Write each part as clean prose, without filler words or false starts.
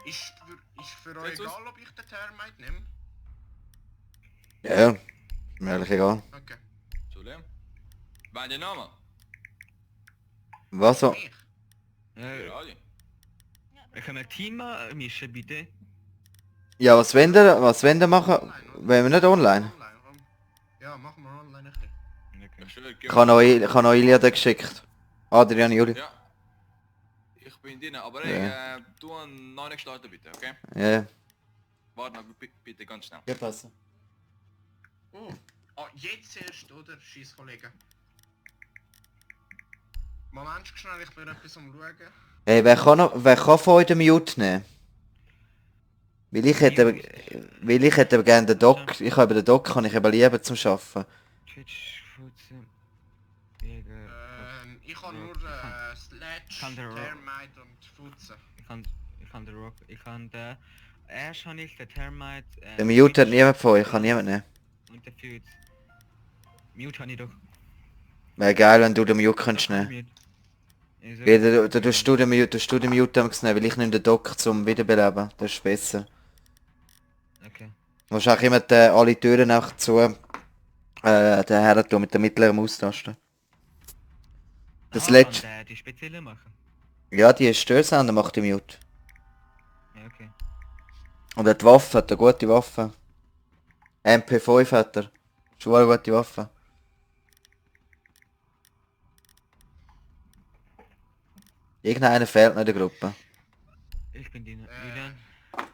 Ist für euch egal, ob ich den Thermite nehme? Ja, ist mir ehrlich egal. Okay. Julian? Wer der Name? Was so? Mich? Gerade. Können wir Team mischen, bitte? Ja, was wollen wir machen? Online, oder? Wenn wir nicht online? Online, komm. Ja, machen wir online ein bisschen. Okay. Ich habe noch Ilya geschickt. Adrian, Juli. Ja. Ich bin drin, aber Ja. ey, du noch nicht starten bitte, okay? Ja. Warte noch bitte ganz schnell. Ja, passen. Oh. Ah, jetzt erst, oder? Scheiß Kollege. Moment schnell, ich bin etwas am schauen. Hey, wer kann von euch den Mute nehmen? Weil ich hätte aber gerne den Doc. Ich habe den Doc kann ich eben lieber zum Arbeiten. Twitch, Fuße, Ich habe nur Sledge, Kann der Rock- Thermite und Futzen. ich kann den Rock, ich kann den... Erst habe ich den Thermite... Den Mute hat niemand von euch, kann niemand nehmen. Und den Fuse. Mute habe ich doch. Wäre geil, wenn du den Mute könntest nehmen. Mute. Also, Weil du tust du den Mute nehmen, weil ich nehme den Doc zum Wiederbeleben. Das ist besser. Okay. Du musst auch immer alle Türen auch zu den Herren tun mit der mittleren Maustaste. Das letzte... Kann der die spezielle machen? Ja, die Störsender macht die Mute. Ja, okay. Und er hat die Waffe, hat eine gute Waffe. MP5 hat er. Schon eine gute Waffe. Irgendeiner fehlt noch in der Gruppe. Ich bin die Julian.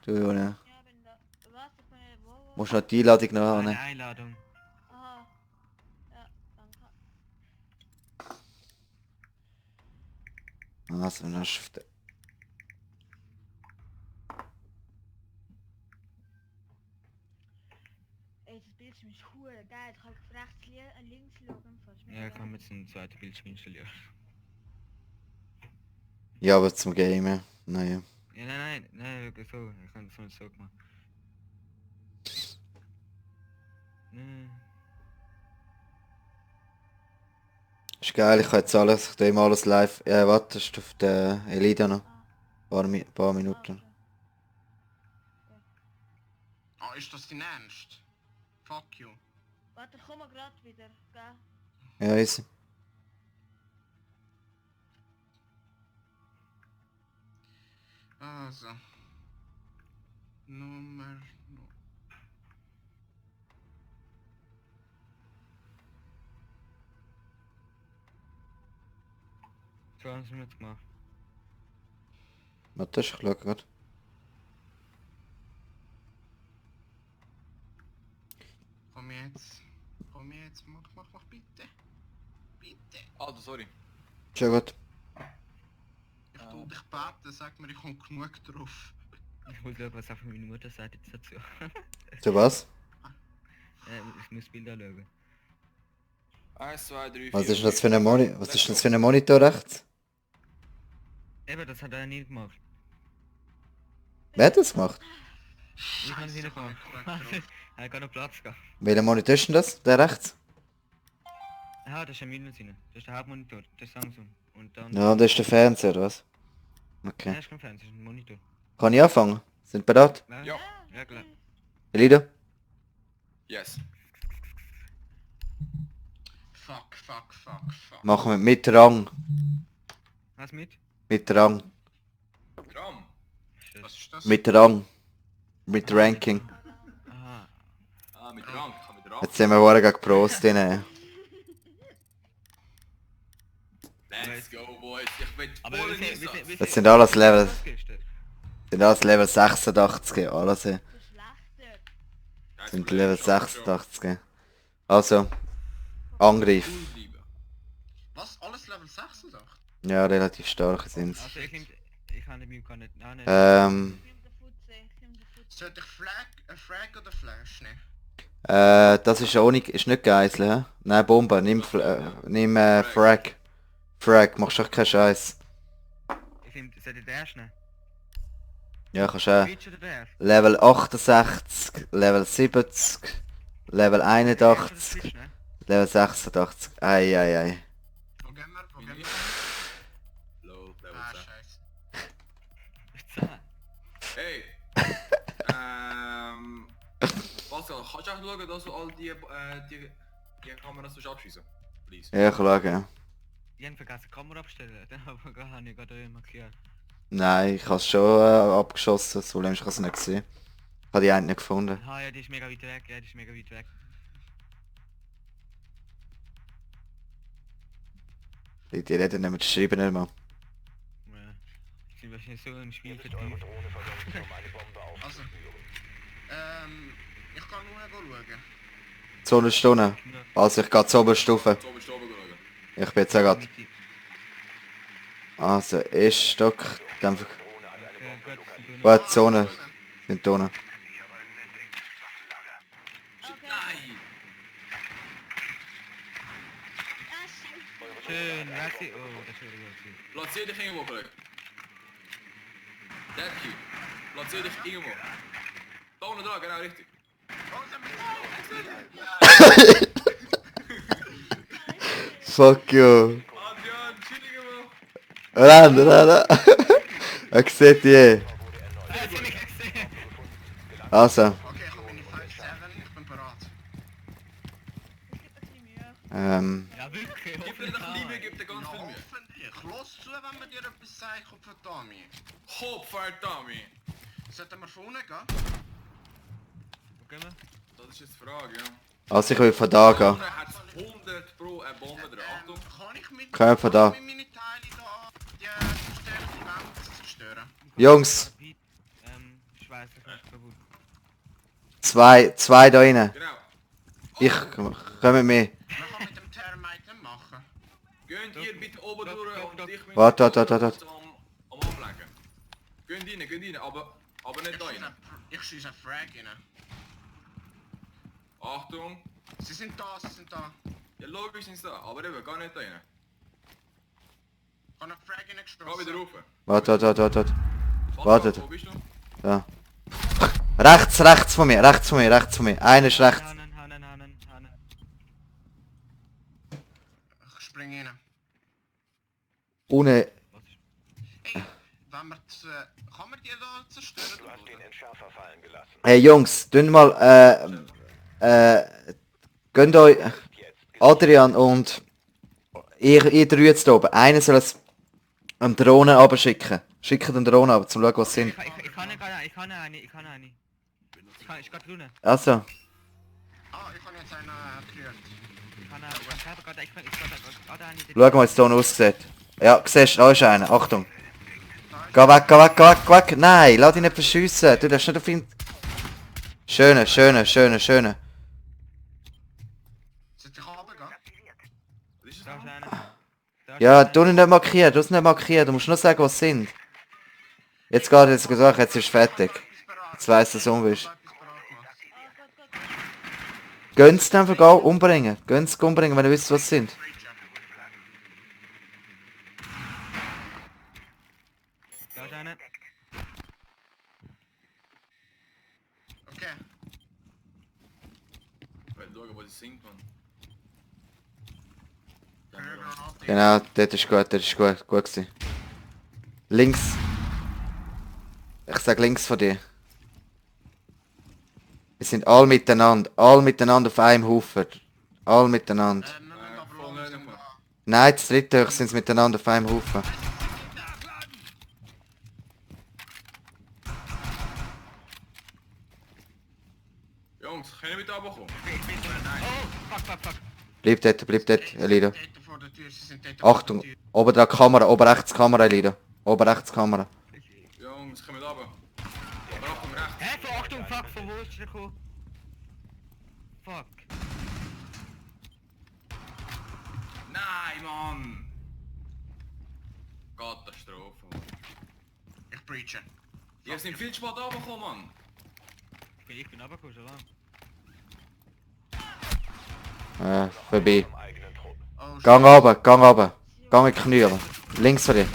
Du, Julia. Ja, bin da. Was? Ich meine, wo? Musst noch die Einladung noch Eine haben. Einladung. Aha. Ja, danke. Also, dann hast du auf den... Ey, das Bildschirm ist cool, geil. Ich kann auf rechts, links schauen. Fast Ja, ich kann jetzt einen zweiten Bildschirm installieren. Ja, aber zum Gamen. Naja. Ja, nein, wirklich so. Ich kann das mal so gemacht. Nein. Ist geil, ich kann jetzt alles, ich tue immer alles live. Ja, wartest auf den Elida noch. Paar Minuten. Ah, ist das dein Ernst? Fuck you. Warte, komm mal grad wieder, gell? Ja, easy. Also. Nummer... So haben sie mir jetzt gemacht. Warte, ich schaue gerade. Komm jetzt, mach bitte. Bitte. Alter, sorry. Schon gut. Ich tu dich beten, sag mir, ich komm genug drauf. Ich muss schauen, was auch meine Mutter sagt jetzt dazu. Zu was? Ich muss Bilder schauen. 1, 2, 3, 4. Was ist das für ein Was ist das für ein Monitor rechts? Eben, das hat er nie gemacht. Wer hat das gemacht? Ich habe es nicht ich komm gemacht. nicht drauf. Er hat gar noch Platz gehabt. Welcher Monitor ist denn das? Der rechts? Ja, das ist ein Minus rein. Das ist der Hauptmonitor, der Samsung. Und dann... Ja, das ist der Fernseher, oder was? Okay. Nein, ist kein Fernseher, das ist ein Monitor. Kann ich anfangen? Sind bereit? Ja, Ja. ja klar. Elida? Yes. Fuck. Machen wir mit Rang. Was mit? Mit Rang. Kram. Was ist das? Mit Rang. Mit Ranking. Aha. Ah, mit Rang. Ich kann mit Rang. Jetzt sind wir vorher gegen Pros drin. Let's go, boys. Ich bin Aber voll in Einsatz. Das sind alles Level. Was gestern? Sind alles Level 86. Alles Das ist schlechter. Das sind ist Level schon 86. Also. Angriff. cool bleiben. Was? Alles Level 86? Ja, relativ stark sind sie. Also ich kann den Mute gar nicht... Nein, Ähm. Ich nehm den Futze, ich nehm den Futze. Sollte ich Frag oder Flash nehmen? Das ist ohne, ist nicht Geisel, hä? Nein, Bombe, nimm Frag. Frag, machst doch keinen Scheiß. Ich finde, sollte der erst nehmen? Ja, kannst auch. Twitch oder der erst? Level 68, Level 70, Level 81, Twitch, ne? Level 86. Ei. Wo gehen wir? Low, Level Ah, 10. scheiße. Ist 10. Kannst du auch schauen, dass du all die Kameras abschießen? Please. Ja, ich schaue, ja. Ich hab vergessen die Kamera abstellen. Dann habe ich gerade markiert. Nein, ich habe es schon abgeschossen, so lange ich es nicht gesehen. Ich habe die eine nicht gefunden. Ah ja, die ist mega weit weg. Ja, die ist mega weit weg. Die reden nicht mehr, die schreiben nicht mehr. Ja. Die sind wahrscheinlich so im Spiel für die. Also, ich kann nur schauen. So eine Stunde. Also ich gehe zur Oberstufe. So bist du oben schauen. Ich bin jetzt auch gerade. Also, ist Stock. Dann gut, Zone. Sind Zone. Nein! Ah, scheiße. Schön, merci. Oh, das ist wieder gut. Platzier dich irgendwo, Kollege. Derki. Platzier dich irgendwo. Da unten dran, genau richtig. Fuck you. Adrian, chillig mal. Renn. Er sieht die. Also, Okay, ich habe meine 5-7, ich bin bereit. Es gibt ein bisschen Mühe. Ja, wirklich. Gib dir doch Liebe, gib dir ganz viel Mühe. Hoffentlich. Los zu, wenn man dir etwas sagt, Kopf-Dami. Hopfire Dummy. Sollten wir von unten gehen? Wo gehen wir? Das ist jetzt die Frage, ja. also ich will von da gehen. Vorne hat 100 Pro eine Bombe drin. Achtung. Kann ich mit Komm von da. mit meinen Teilen da die zerstörte Wände zerstören? Jungs, Ich weiß nicht, kaputt. zwei da rein. Genau. Ich komme mit. Man kann mit dem Thermite machen. Gönnt ihr bitte oben durch und ich bin Warte. am Ablenken. Gönnt rein, aber nicht da rein. Ich schieße einen Frag rein. Achtung. Sie sind da. Ja, logisch sind sie da, aber eben, gar nicht da rein. Ich habe einen Frag Geh reingeschossen. wieder rauf. Warte. Was, Wartet. Wo bist du? Ja. Rechts von mir. Einer ist rechts. Hanen. Ich springe rein. Ohne. Was ist? Ey, wenn wir kann man die da zerstören? Hey Jungs, tun mal, gönnt euch, Adrian und ihr drei jetzt oben. Einer soll es eine Drohne abschicken. Schickt den Drohne ab, zum schauen, was sie sind. Ich kann eine. Ich kann drinnen. Also, Ah, ich habe jetzt einen gerührt. Ich habe gerade eine. schauen wir, wie es hier aussieht. Ja, siehst du, da ist einer, Achtung. Geh weg. Nein, lass dich nicht verschiessen. Du darfst nicht auf ihn... Schöne. Sollte ich runtergehen? Was ist Da das? ist einer. Ja, du nicht markieren, du musst nur sagen, was sie sind. Jetzt geht jetzt gesagt, jetzt ist fertig. Jetzt weiss, dass du um bist. Gönn's dann einfach umbringen. Gönn's umbringen, wenn du wisst, was sie sind. Da ist einer. Okay. Ich will schauen, wo sie sind, Mann. Genau, das ist gut gewesen. Links. Ich sag links von dir. Wir sind alle miteinander auf einem Haufen. Alle miteinander. Wir müssen aber voll langsam nicht, gehen. Nein, das dritte Hoch sind sie miteinander auf einem Haufen. Jungs, können wir mit runterkommen? Oh, fuck. Bleib dort, Elido. Dort vor der Tür, sie sind dort Achtung, vor der Tür. oben da Kamera, oben rechts Kamera, Elido. Oben rechts Kamera. Jungs, kommen wir runter. Aber Achtung, rechts. Hä, Achtung, fuck, von wo ist der gekommen? Fuck. Nein, Mann! Katastrophe, Mann. Ich breache. Ihr sind viel zu spät runtergekommen, Mann. Ich bin runtergekommen, schon lange. Vorbei. Oh, Gang runter. Gang in die Knie. Links von dir.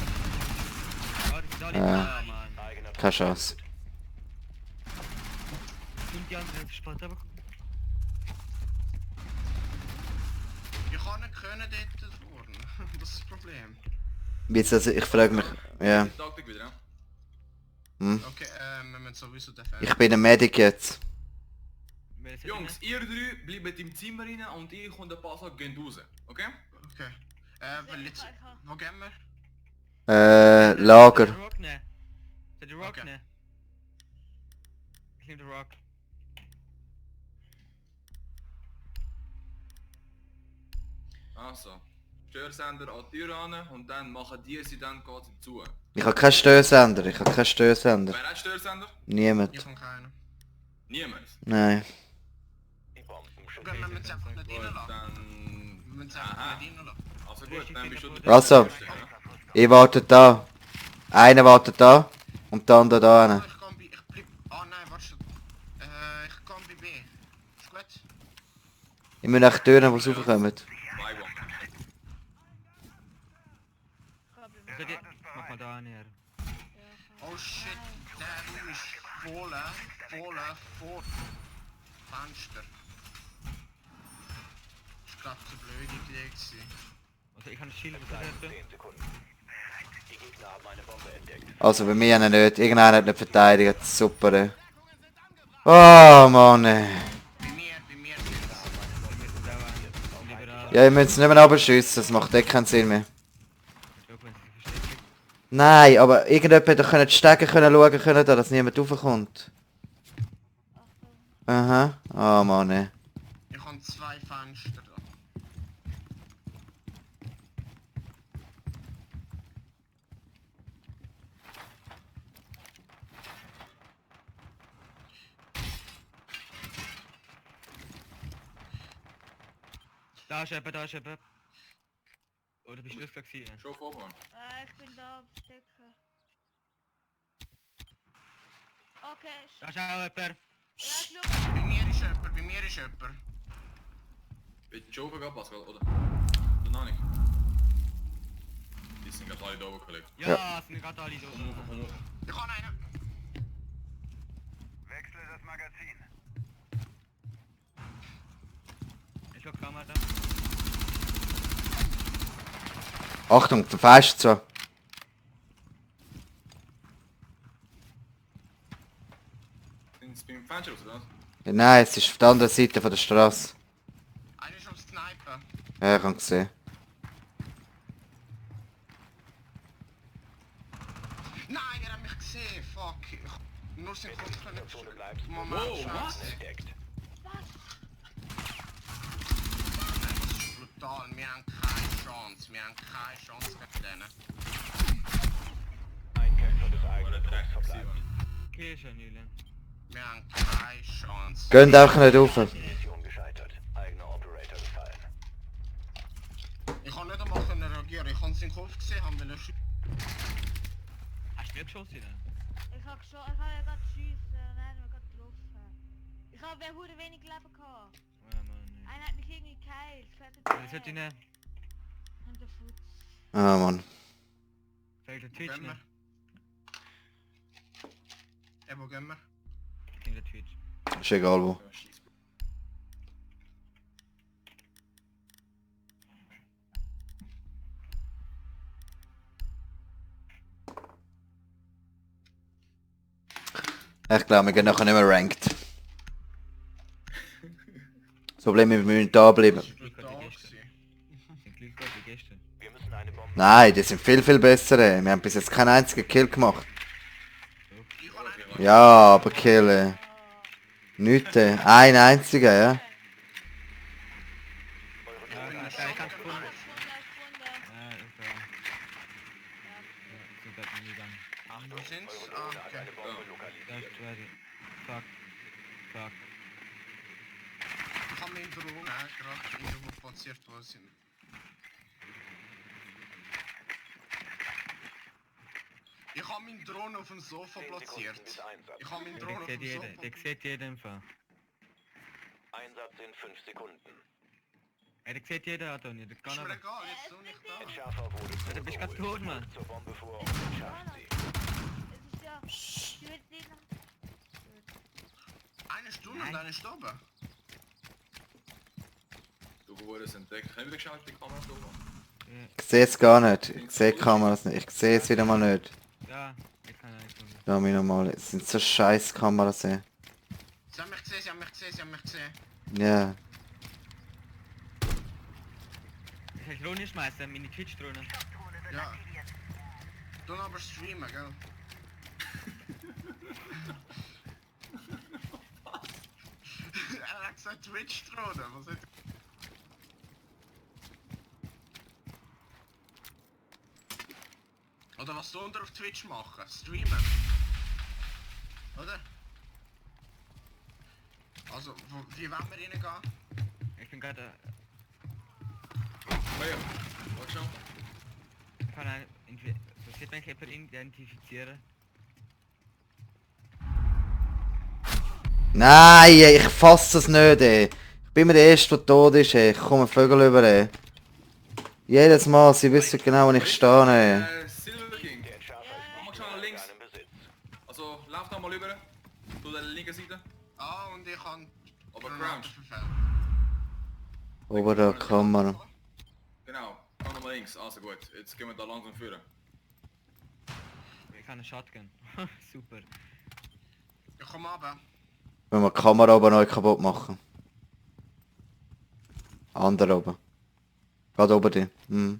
Ah, die sind alle da, Mann. Keine Chance. Und die anderen sind spät runtergekommen. Ich kann nicht können dort vorne. Das ist das Problem. Jetzt, also, ich frage mich, ja. Die Taktik wieder, ja? Okay, wir müssen sowieso den Ich bin ein Medic jetzt. Jungs, ihr drei bleibt im Zimmer rein und ich und der Pascal gehen raus. Okay? Okay. Weil jetzt... Wo gehen wir? Lager. Rock nehmen. Soll ich Rock Okay. nehmen? Ich nehme den Rock. Also. Störsender an die Tür ran und dann machen die sie, dann geht sie zu. Ich habe keinen Störsender, ich habe keinen Störsender. Wer hat Störsender? Niemand. Ich habe keinen. Niemand. Nein. Gehen wir jetzt einfach nicht Gut, reinlassen. dann... Wir müssen es einfach nicht reinlassen. Also gut, dann bist du... Also. Ich warte da. Einer wartet da. Und der andere da hin. Ich kann bei... Ich bleib... Ah nein, warte schon. Ich kann bei B. Ist gut? Ich muss nach Türen, wo sie raufkommen. Bye, Also die... Mach mal da näher. Oh shit, der Raum ist voll vor Fenster. Das war gerade eine blöde Idee gewesen. Also ich kann das Schild versetzen. Also bei mir nicht. Irgendeiner hat nicht verteidigt. Super. Oh Mann. Bei mir geht's. Wir müssen da an. Liberal. Ja, ich muss nicht mehr abschiessen. Das macht eh keinen Sinn mehr. Schau, wenn sie versteckt. Nein, aber irgendjemand hätte doch die Stege schauen können, dass niemand raufkommt. Aha. Oh Mann. Ich habe 2 Fenster da. Da ist jemand, da ist jemand. Oder bist du das gerade gewesen? Schon vorfahren. Ich bin da am Stecken. Okay, Da ist auch jemand. ja, schau. Bei mir ist jemand. Willst du schon vorgehen, Pascal, oder? Oder noch nicht? Die sind gerade alle da oben gelegt. Ja, sind gerade alle da. Ich habe einen. Ich hab Kamera da. Achtung, der Fest so. Sind sie beim Fenster raus, oder was? Ja, nein, es ist auf der anderen Seite von der Straße. Einer ist am Sniper. Ja, ich habe gesehen. Nein, er hat mich gesehen. Fuck. Ich nur seinen Kopf können. Moment, Wow, schnell. was? Das ist brutal. Wir haben keine Chance. Gegen denen. Oder Dreck gewesen, Mann. Okay, schön, Julian. Wir haben keine Chance. Geht auch nicht rauf. Ich kann nicht einmal reagieren. Ich habe seinen Kopf gesehen, haben wollen schießen. Hast du mir geschossen dann? Ich hab ja gerade geschossen und einer hat mich gerade getroffen. Ich hab hure wenig Leben gehabt. Ja, Mann. Einer hat mich irgendwie geheilt. Was sollte ich nehmen? Und der Fuß. Ah, Mann. Soll ich den Wo Twitch gehen wir? nehmen? Wo gehen wir? Ich nehme den Twitch. Ist egal wo. Ja, scheiss. Ich glaube, wir gehen nachher nicht mehr ranked. Das Problem ist, wir müssen da bleiben. Das war brutal. Sind gleich gut wie gestern. Nein, die sind viel besser. Wir haben bis jetzt keinen einzigen Kill gemacht. Ich habe einen. Ja, aber Kill. Nichts. Ein einziger, ja. Ja, ich hab's gefunden. Ja, ist da. Ja, sind gerade nie gegangen. Wo sind's? Ah, okay. Da ist ready. Fuck. Fuck. Ich habe meinen Drohne gerade irgendwo platziert, wo sie sind. Ich habe meinen Drohne auf dem Sofa platziert. Ich habe meinen Drohne auf Der dem sieht Sofa. jeder, der sieht jeder im Fall. Einsatz in 5 Sekunden. Ey, der sieht jeder, Antonio, der kann Ist mir aber. egal, jetzt so nicht da. Schärfer wurde Ja, du bist gerade tot, Mann. zur Bombe vor und Es entschärft sie. ist ja... Ich will den noch... Eine Stunde und eine ist oben. Du wurdest entdeckt. Können wir geschaut, die Kamera da machen? Ich sehe es gar nicht. Ich sehe die Kameras nicht. Ich sehe es wieder mal nicht. Ja, ich kann eigentlich tun. Da mir nochmal. Es sind so scheiß Kameras. Ey. Sie haben mich sie haben mich gesehen, sie haben mich gesehen. Ja. Ich kann Drohne schmeißen, meine Twitch-Drohne. Ja. Du aber streamen, gell? Er hat gesagt Twitch-Drohne, was hat Oder was du unter auf Twitch machen? Streamen. Oder? Also, wie wollen wir reingehen? Ich bin gerade... Feuer. Warte schon. Ich kann einen... So sieht man jemanden identifizieren. Nein, ey, ich fass es nicht, ey. Ich bin mir der Erste, der tot ist, ey. Ich komme Vögel über, ey. Jedes Mal, sie wissen genau, wo ich stehe, ey. Silver King. Der Entschärfer Mach ist schon nach in links. deinem Besitz. Also, lauf da mal rüber. Zu der linken Seite. Ah, und ich kann... Aber Granaten crouch. verfehlen. Oben der Kamera. Genau. Komm nochmal links. Also gut. Jetzt gehen wir da langsam führen. Ich habe eine Shotgun. Super. Ich komme runter. Wenn wir die Kamera oben neu kaputt machen. Andere oben. Gerade oben die. Hm.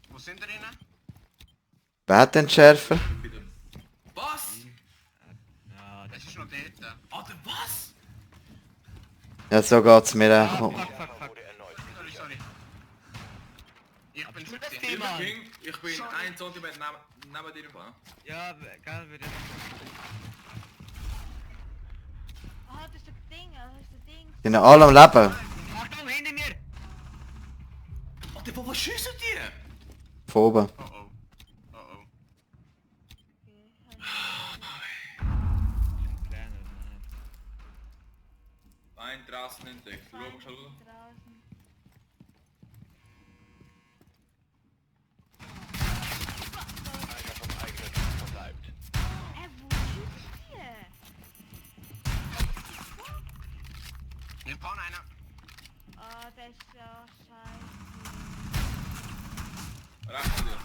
Wo sind wir rein? Wer hat den Schärfer? Bitte. Was? Ja, das Es ist noch dort. Alter, was? Ja, so geht's mir auch. Fuck, fuck, fuck. Wurde erneut. Sorry. Ich bin du bist so der Mann. King, ich bin Sorry. 1 cm neben dir im Fall. Ja, geil, würde Ah, das ist das Ding, das ist das Ding. Die sind alle am Leben. Achtung, hinter mir! Alter, was schiessen die? Von oben. Oh oh. Oh oh. Kleiner, Ein draußen entdeckt. Schau mal schon. Draußen. Einer vom eigenen Team verbleibt. Wo schießt ihr? Ich kann einen. Ah, das ist ja scheiße. Rechts von dir.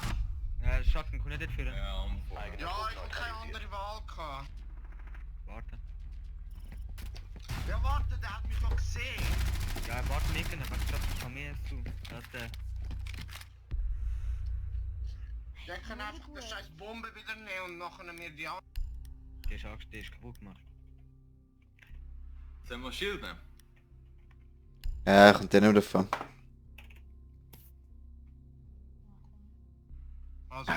Ja, Shotgun, kann ich nicht führen. Ja, und vor. Eigener Ja, Trupp ich hab keine neutralisiert. andere Wahl gehabt. Warte. Ja, warte, der hat mich doch gesehen. Ja, warte nicht, aber ich komm mir jetzt zu. Das ist der... Der kann einfach die scheiß Bombe wieder nehmen und nachher mir die an. Der ist kaputt gemacht. Sollen wir Schild nehmen? Ja, kommt der nicht davon. Also.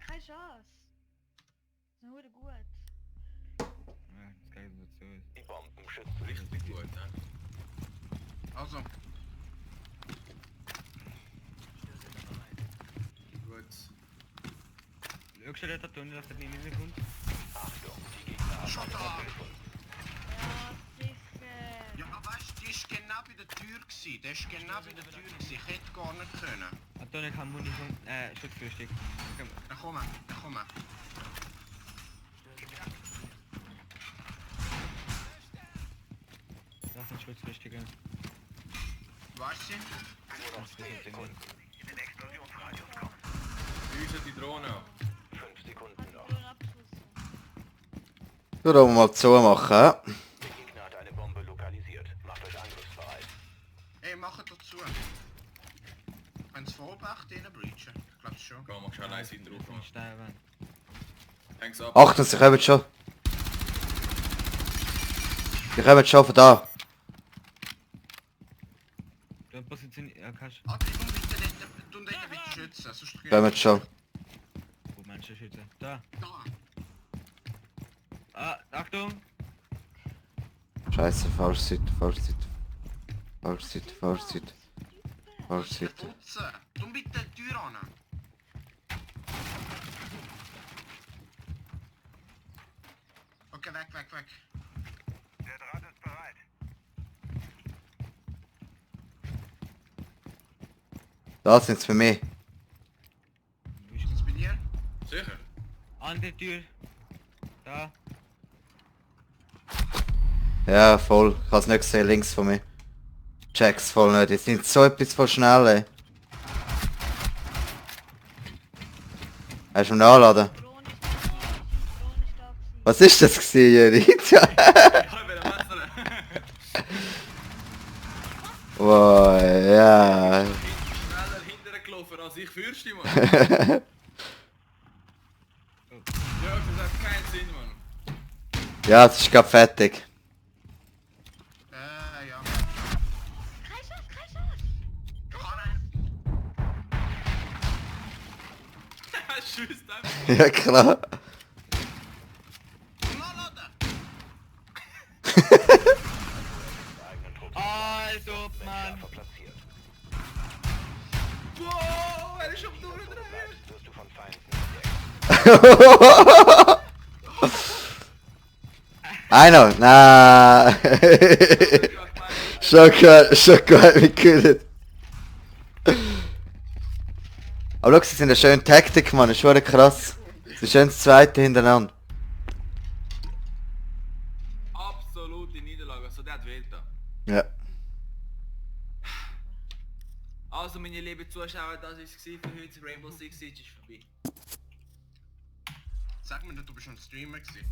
Keine Chance. Das ist gut. Ja, das kann ich dazu. Die Bombenschützen Richtig gut, ne? Also. Gut. Schau dir das an, dass der nicht kommt. Achtung, die Gegner haben Schon eine da. Bombe gefunden. Ja, sicher. Ja, aber weißt du, die ist genau bei der Tür gewesen. Der ist genau bei der Tür gewesen. Ich hätte gar nicht können. Antonio kann Munition, Schutzflüchtig. Ich komme. Das sind Schutzflüchtige. Weißt du? Nur noch 10 Sekunden. Schiessen die Drohne ab. 5 Sekunden noch. Nur abgeschossen. Du da mal zumachen. Der Gegner hat eine Bombe lokalisiert. Macht euch angriffsbereit. Ey, mach dazu. Wenn es Vollbacht denen breachen. Ich glaub schon. Komm, mach schon eine Seite drauf. Ich sterben. Häng's ab. Achtung, sie kommen schon. Die kommen schon von da. Du positioniert, ja, kannst Ah, die tun bitte bitte schützen. Sonst Die kommen schon. du Menschen schützen. Da. Da. Ah, Achtung! Scheiße, falsche Seite, falsche Seite. Falsche Seite, falsche Seite. Falsche Seite. Putzen. Tu bitte die Tür an. Okay, weg. Der Draht ist bereit. Da sind sie für mich. Ist das bei dir? Sicher? Andere Tür. Da. Ja, voll. Ich hab's nicht gesehen, links von mir. Check's voll nicht. Die sind so etwas voll schnell, ey. Hast du ihn nachladen? Drohne ist da gewesen. Was ist das gewesen, Juri? Ja, ich bin am Messer. Wow, ja. Ich bin schneller hinterher gelaufen als ich Fürste, Mann. Ja, das hat keinen Sinn, Mann. Ja, es ist grad fertig. Ja. Kreis auf! Schüss einfach. Ja, klar. Nachladen! Eigenen Trupp Also, Mann. verplatziert. Wow, er ist schon durchdrehen. Bleibst, wirst du von Feinden entdeckt. Einer, na. Schoko hat mich gehört. Aber schau, sie sind eine schöne Taktik, Mann. Das ist schon krass. Sie ist schön das zweite hintereinander. Absolute Niederlage, also der hat wählt da. Ja. Also meine lieben Zuschauer, das war es für heute. Rainbow Six Siege ist vorbei. Sag mir, du bist ein Streamer gewesen.